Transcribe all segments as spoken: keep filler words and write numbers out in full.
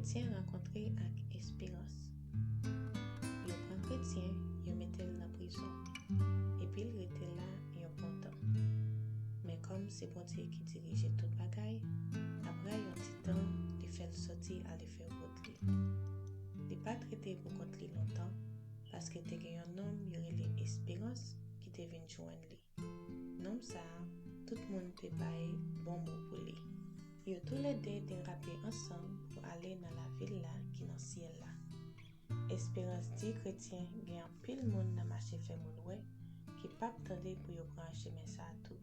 Kretyen rankontre ak esperans. Yo pran kretyen, yo mete l nan prizon, epi l rete la yon bon tan. Men kòm se Bondye ki dirije tout bagay, apre yon ti tan, li fè l soti ale fè wout li. Li pa t rete pou kont li lontan, paske te gen yon nonm yo rele Esperans ki te vin jwenn li. Nonm sa a, tout moun te bay bon mo pou li. Yo toulède te rape ansanm pou ale nan lavil la ki nan syèl la. Esperans di kretyen gen anpil moun nan mache fè moun wè ki p ap tande pou yo pran chemen sa a tou.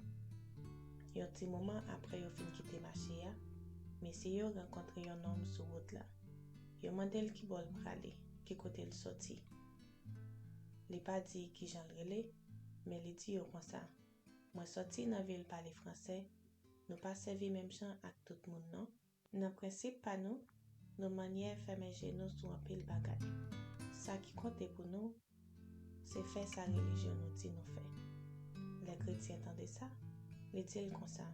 Yon ti moman apre yo fin kite mache a, mesye yo rankontre yon nonm sou wout la. Yo mande l ki bò l prale, ki kote l soti. Li pa di ki jan l rele, men li di yo konsa, mwen soti nan vil pale fransè, nou pa sèvi menm jan ak tout moun non. Nan prensip pa nou, nou mannyè fèmen je nou sou anpil bagay. Sa ki konte pou nou, se fè sa relijyon nou di nou fè. Lè kretyen tande sa, li di l konsa,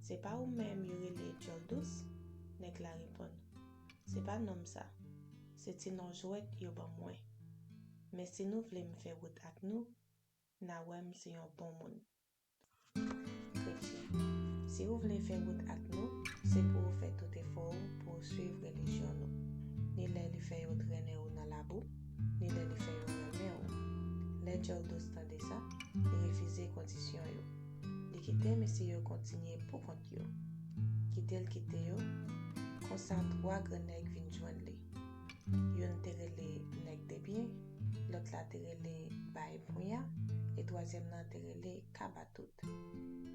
se pa ou menm yo rele djòl dous? Nèg la reponn, se pa non m sa, se ti non jwèt yo ban mwen. Men si nou vle m fè wout ak nou, n a wè m se yon bon moun. Kretyen, si ou vle fè wout ak nou, se pou ou fè tout efò ou pou ou swiv relijyon nou, ni lè li fè yo trennen ou nan labou, ni lè li fè yo renmen ou. Lè djòl dous tande sa, li refize kondisyon yo. Li kite mesye yo kontinye pou kont yo. Kite l kite yo, konsa twa grann nèg vin jwenn li. Youn te rele Nèg de Byen, lòt la te rele Bay Ponya, e twazyèm nan te rele Kaba Tout.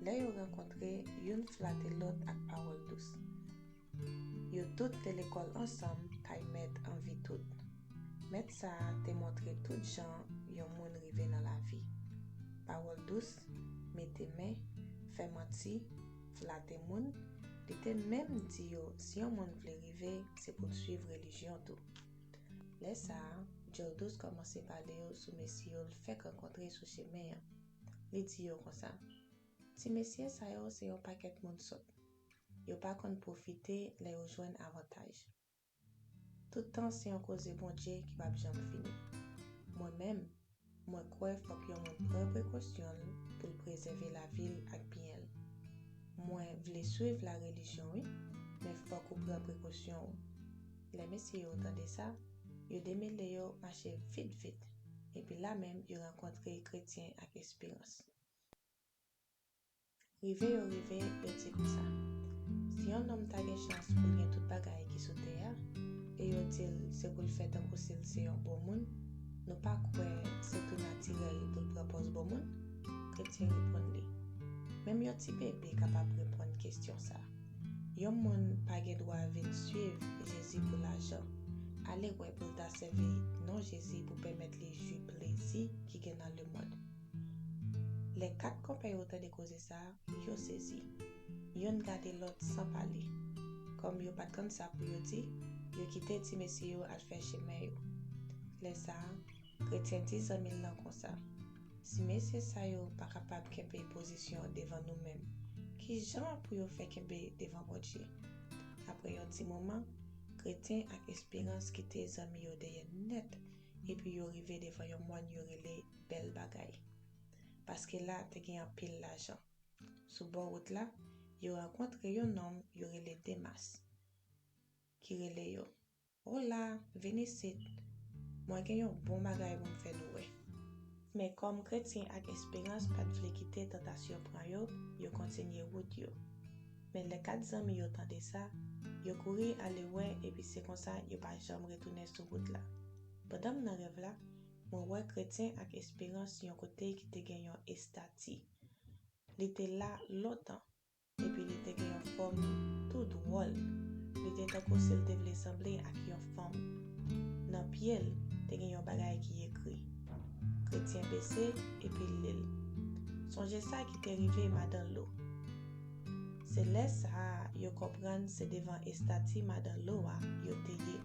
Lè yo rankontre, youn flate lòt ak pawòl dous. Yo tout te lekòl ansanm kay mèt Anvi Tout. Mèt sa a te montre tout jan yon moun rive nan lavi. Pawòl dous, mete men, fè manti, flate moun, li te menm di yo si yon moun vle rive, se pou l swiv relijyon tou. Lè sa a, djòl dous kòmanse pale yo sou mesye yo l fèk rankontre sou chemen an. Li di yo konsa, ti mesye sa yo se yon pakèt moun sòt. Yo pa konn pwofite lè yo jwenn avantaj. Tout tan se yon koze Bondye ki p ap janm fini. Mwen menm, mwen kwè fòk yon moun pran prekosyon l pou l prezève lavi l ak byen l. Mwen vle swiv larelijyon wi, men fòk ou pran prekosyon ou. Lè mesye yo tande sa, yo demele yo mache vit vit, epi la menm yo rankontre Kretyen ak Esperans. Rive yo rive, yo di konsa, si yon nonm ta gen chans pou l gen tout bagay ki sou tè a, e yo di l se pou l fè tankou si l se yon bon moun, nou pa kwè se tou natirèl pou l pran pòz bon moun? Kretyen reponn li, menm yon ti bebe kapab reponn kesyon sa. Yon moun pa gen dwa vin swiv Jezi pou lajan. Ale wè pou l ta sèvi non Jezi pou pèmèt li jwi plezi ki gen nan lemonn. Lè kat konpè yo tande koze sa a, yo sezi. Youn gade lòt san pale. Kòm yo pa t konn sa pou yo di, yo kite ti mesye yo al fè chemen yo. Lè sa a, Kretyen di zanmi l lan konsa, si mesye sa yo pa kapab kenbe pozisyon devan nou menm, ki jan pou yo fè kenbe devan Bondye? Apre yon ti moman, Kretyen ak Esperans kite zanmi yo dèyè nèt, epi yo rive devan yon mòn yo rele Bèl Bagay. Paske la te gen anpil lajan. Sou bò wout la, yo rankontre yon nonm yo rele Demas, ki rele yo, ola, vin isit, mwen gen yon bon bagay pou m fè nou wè. Men kòm Kretyen ak Esperans pa t vle kite tantasyon pran yo, yo kontinye wout yo. Men lè kat zanmi yo tande sa, yo kouri ale wè epi se konsa yo pa janm retounen sou wout la. Pandan m nan rèv la, mwen wè Kretyen ak Esperans yon kote ki te gen yon estati. Li te la lontan, epi li te gen yon fòm tou dwòl. Li te tankou si l te vle sanble ak yon fanm. Nan pye l, te gen yon bagay ki ekri. Kretyen bese epi l li l. Sonje sa ki te rive madan Lo. Se lè sa a yo konprann se devan estati madan Lo a yo te ye.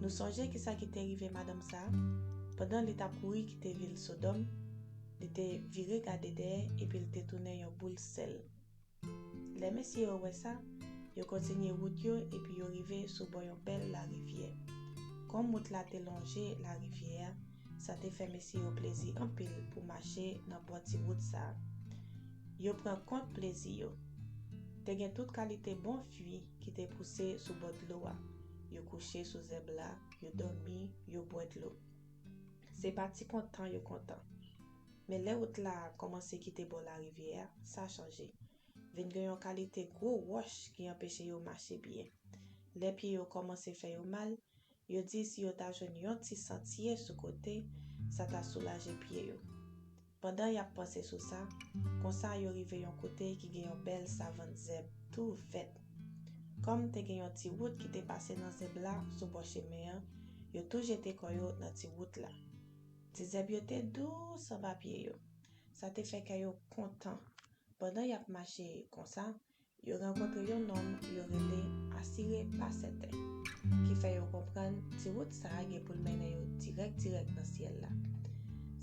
Nou sonje kisa ki te rive madanm sa a? Pandan li t ap kouri kite vil Sodòm, li te vire gade dèyè epi l te tounen yon boul sèl. Lè mesye yo wè sa, yo kontinye wout yo epi yo rive sou bò yon bèl larivyè. Kòm wout la te lonje larivyè a, sa te fè mesye yo plezi anpil pou mache nan bò ti wout sa a. Yo pran kont plezi yo. Te gen tout kalite bon fwi ki te pouse sou bò dlo a. Yo kouche sou zèb la, yo dòmi, yo bwè dlo. Se pa ti kontan yo kontan. Men lè wout la kòmanse kite bò larivyè a, sa chanje. Vin gen yon kalite gwo wòch ki anpeche yo mache byen. Lè pye yo kòmanse fè yo mal, yo di si yo ta jwenn yon ti santye sou kote, sa ta soulaje pye yo. Pandan y ap panse sou sa, konsa yo rive yon kote ki gen yon bèl savann zèb tou vèt. Kòm te gen yon ti wout ki te pase nan zèb la sou bò chemen an, yo tou jete kò yo nan ti wout la. Ti zèb yo te dous anba pye yo. Sa te fè kè yo kontan. Pandan y ap mache konsa, yo rankontre yon nonm yo rele Asire pa sèten, ki fè yo konprann ti wout sa a gen pou l mennen yo dirèk dirèk nan syèl la.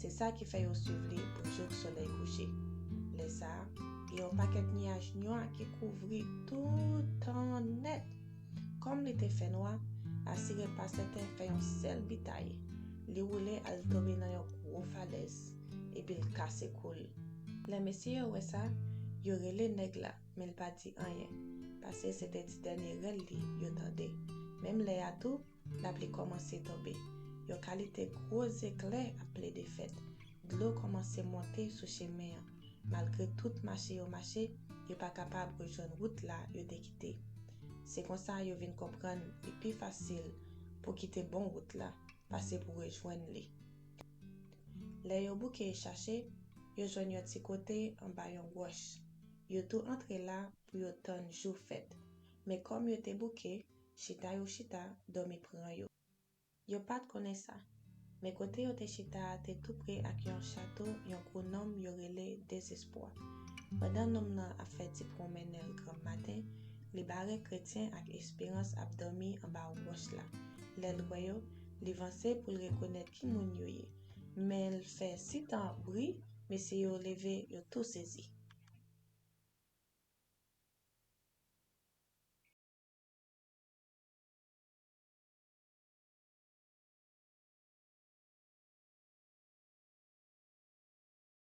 Se sa ki fè yo swiv li pou jouk solèy kouche. Lè sa a, gen yon pakèt nyaj nwa ki kouvri tout tan nèt. Kòm li te fè nwa, Asire pa sèten fè yon sèl bitay. Li woule al tonbe nan yon gwo falèz, epi l kase kou l. Lè mesye yo wè sa, yo rele nèg la, men l pa di anyen, paske se te ti dènye rèl li yo tande. Menm lè a tou, lapli kòmanse tonbe. Yon kalite gwo zeklè ap plede fèt. Dlo kòmanse monte sou chemen an. Malgre tout mache yo mache, yo pa kapab rejwenn wout la yo te kite. Se konsa yo vin konprann li pi fasil pou kite bon wout la pase pou rejwenn li. Lè yo bouke chache, yo jwenn yon ti kote anba yon wòch. Yo tou antre la pou yo tann jou fèt. Men kòm yo te bouke, chita yo chita, dòmi pran yo. Yo pa t konnen sa, men kote yo te chita a te tou pre ak yon chato yon gwo nonm yo rele Dezespwa. Pandan nonm nan ap fè ti pwonmennen l granm maten, li bare kretyen ak esperans ap dòmi anba wòch la. Lè l wè yo, li vanse pou l rekonèt ki moun yo ye. Men l fè sitan bri, mesye yo leve, yo tou sezi.